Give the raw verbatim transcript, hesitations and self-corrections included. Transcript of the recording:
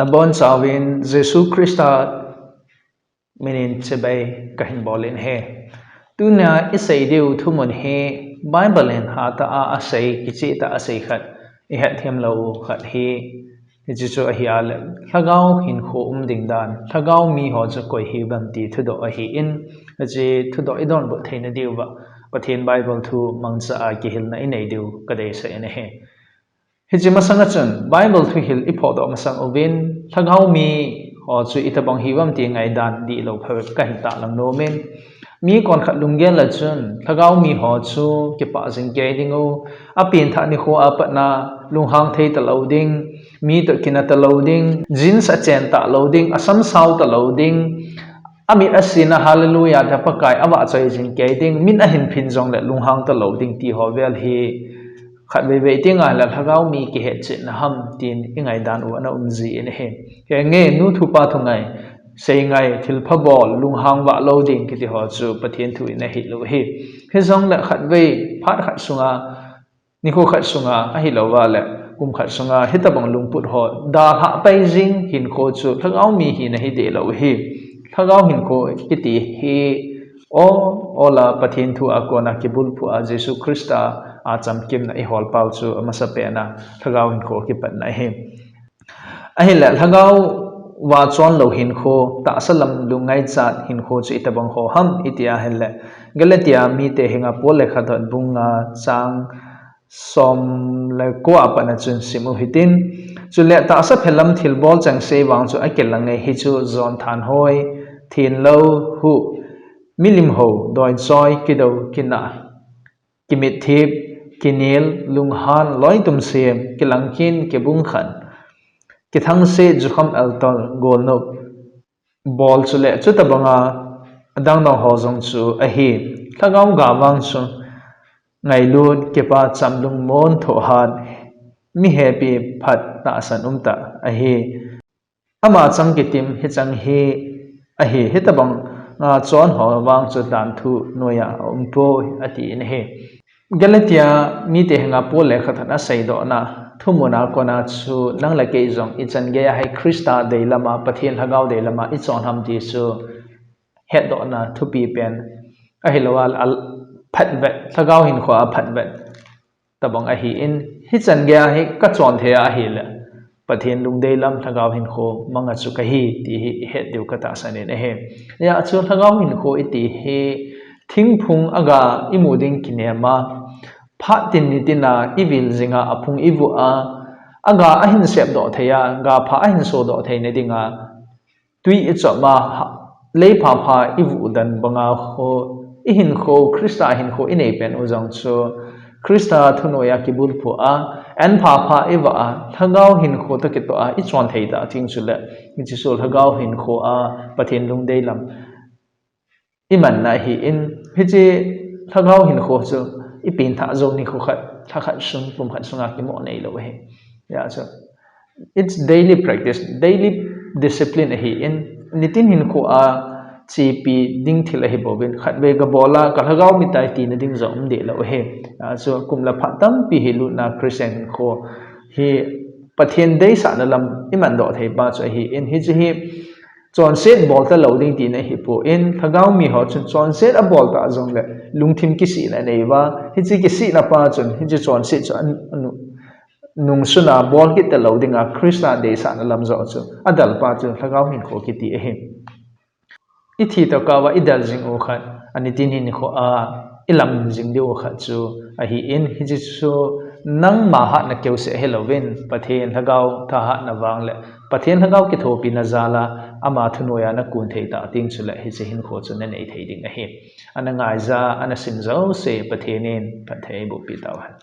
Nabonchauvin Jesu Christa minin chibai kahin bolin ahi. Tunia isei diu thumun hi Bible in hatah a asei, kichehtah a asei khat ihet themlou u khat hi, hiche chu ahi a le, lhagao hinkho um ding dan, lhagao mi ho chu koi hiuvem ti thudoh ahin, hiche thudoh idonbut theina diuva Pathen Bible thu mangcha a kihilna inei diu kadeisah in ahi. Hiche masanga chun Bible thuhil iphodoh masang uvin, lhagao mi ho chu itobang hiuvem ti ngaidan dihlou phabep kahin tahlang nomin. Mi konkhat lunggel a chun lhagao mi ho chu kipah jing kei dingu, apengthah nikho a patna lunghang thei talou ding, mi toh kinah talou ding, jeans achen talou ding, asam sao talou ding, amit asina hallelujah tia Pakai avahchoi jing kei ding, min ahin phin jongle lunghang talou ding ti ho vel hi khatvei vei tengle lhagao mi kihetchetna ham tin ingaidan u ana um jin ahi. Henge, nu thu pa thu ngai, sei ngai, thilpha bol, lunghang vah lou ding kiti ho chu Pathen thu in ahilou ahi. Hijongle khatvei phat khat sunga, nikho khat sunga ahilouva le kum khat sunga hitobang lungput ho dalhah pai jing hinkho chu lhagao mi hina hi dehlou ahi. Lhagao hinkho kiti hi, o, ola Pathen thu a kona kibulphu a Jesu Christa a chamkimna ihol pau chu amasapen a lhagao hinkho kipatna ahi. Ahile lhagao va chonlou hinkho, tahsa lam lungngaichat hinkho chu itobang ho ham iti ahile, Galatia mite henga Paul lekhathot bung nga chang som le ko a pat a chun sim u hitin, chule tahsa phelam thilbol changseh vang chu akilang e, hichu jon thanhoi, thenlou, huh, milim hou, doichoi, kidou, kinah, kimitthip, kinel, lunghan, loitum sem, kilangkhin, kibungkhan, kithangse, jukham eltol, golnop, bol chule chutobanga adang dang ho jong chu ahi. Lhagao ga vang chu ngailut, kipah, chamlung, mon, thohhat, mi hepi, phat, tahsan umtah ahi. Ama chang kitim hichang hi ahi, hitobanga chon ho vang chu danthu noiya aumpoi atin ahi. Galatia mite henga Paul lekhathot in aseidohna thumun a kona chu nang le kei jong ichan geiya hi Christa deilam a, Pathen lhagao deilam a ichon ham ti chu hetdohna thupi pen ahilouva, aphatvet, lhagao hinkho a phatvet tobang ahin, hichan geiya hi kachon thei ahile Pathen lungdei lam lhagao hinkho manga chu kahi ti hi ihet diu katahsan in ahi. Hijeh chun lhagao hinkho iti hi thingphung a ga imu ding kinem a, phat tin nitin a ivil jinga aphung ivuh a, a ga ahin sepdoh thei a, ga pha ahin sodoh theina dinga tui ichop a, lei phapha ivuh dan banga kho, ihinkho, Christa hinkho inei pen u jong chu Christa thunoiya kibulphu a, an phapha ivah a, lhagao hinkho toh kitoh a ichon thei tah teng chule, hiche chu lhagao hinkho a Pathen lungdei lam imanna ahin, hiche lhagao hinkho chu ipengthah jou nikho khat, lha khat sung, kum khat sunga kimo neilou ahi. Hijeh chun it's daily practice, daily discipline ahin, nitin hinkho a chepi ding thil ahi bouvin, khatvei gabol a kalhagao mitai tina ding jong um dehlou ahi. Hijeh chun kum le phat tampi hi lutna Christian hinkho hi Pathen deisahna lam imandoh thei pa chu ahin, hiche hi chonset bol talou ding tina ahipon, lhagao mi ho chun chonset abol ta jongle lungthim kisihna anei uva, hiche kisihna pa chun hiche chonset chu an, anu, nungsuna bol kit talou dinga Christa deisahna lam joh chu adel pa chu lhagao hinkho kiti ahi. Ithi toh kah uva idel jing u khat, anitin hinkho a ilam jing diu khat chu ahin, hiche chu nangma hatna keuseh ahilouvin Pathen lhagao thahatna vang le Pathen lhagao kithopina jal a ama thunoiya nakun thei tah teng chule hiche hinkho chu nanei thei ding ahi. Ana ngaija, ana sim jouse Pathen in phatthei eibohpi tauhen.